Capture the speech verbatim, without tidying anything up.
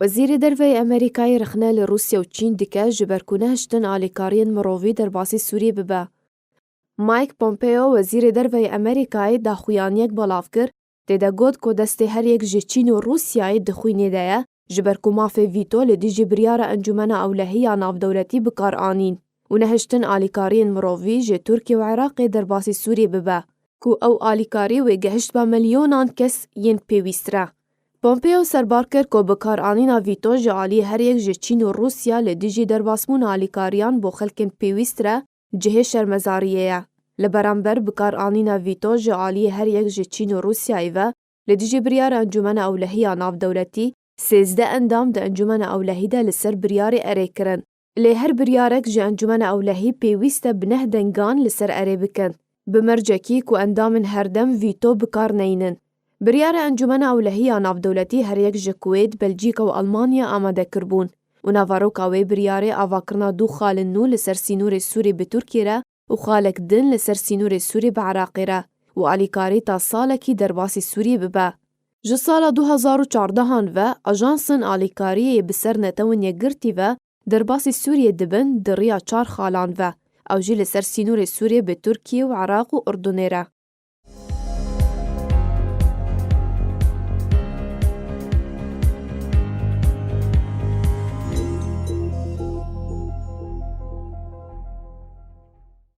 Wezîrê Derve yê Amerîkayê rexne li Rûsya û Çîn dike ji ber ku nehiştin alîkariyên mirovî derbasî Sûriyê bibe. Mike Pompeo, Wezîrê Derve yê Amerîkayê, daxuyaniyek belav kir, tê de got ku destê her yek ji Çîn û Rûsyayê di xwînê de ye, ji ber ku mafê vîto li dijî biryara Encûmena Ewlehî ya Navdewletî bi kar anîn û nehiştin alîkariyên mirovî ji Tirkiye û Iraqê derbasî Sûriyê bibe, ku ew alîkarî wê gehiştba milyonan kes yên pêwîst re. Pompeo serbar kir ku bikaranîna vîto ji aliyê her yek ji Çîn û Rûsya li dijî derbasbûna alîkariyan bo xelkên pêwîst re cihê şermezariyê ye. Li beramber bikaranîna vîto ji aliyê her yek ji Çîn û Rûsyayê ve li dijî biryara Encûmena Ewlehî ya Navdewletî, sêzdeh endam di Encûmena Ewlehî de li ser biryarê erê kirin. Lê her biryarek ji Encûmena Ewlehî pêwîst e bi neh dengan li ser erê bikin, bi mercekî ku endamên herdem vîto bi kar neynin. Biryara Encûmena Ewlehî ya Navdewletî her yek ji Kuwêt, Belcîka û Elmanya amade kiribûn û naveroka wê biryarê avakirina du xalên nû li ser sînorê Sûrî bi Tirkiyê re û xalek din li ser sînorê Sûrî bi Iraqê re û alîkarî ta salekî derbasî Sûriyê bibe. Ji sala du hezar û çardehan ve ajansên alîkariyê yê bi ser Netewên Yekgirtî ve derbasî Sûriyê dibin di riya çar xalan ve, ew jî li ser sînorê Sûriyê bi Tirkiyê û Iraq û Urdunê re.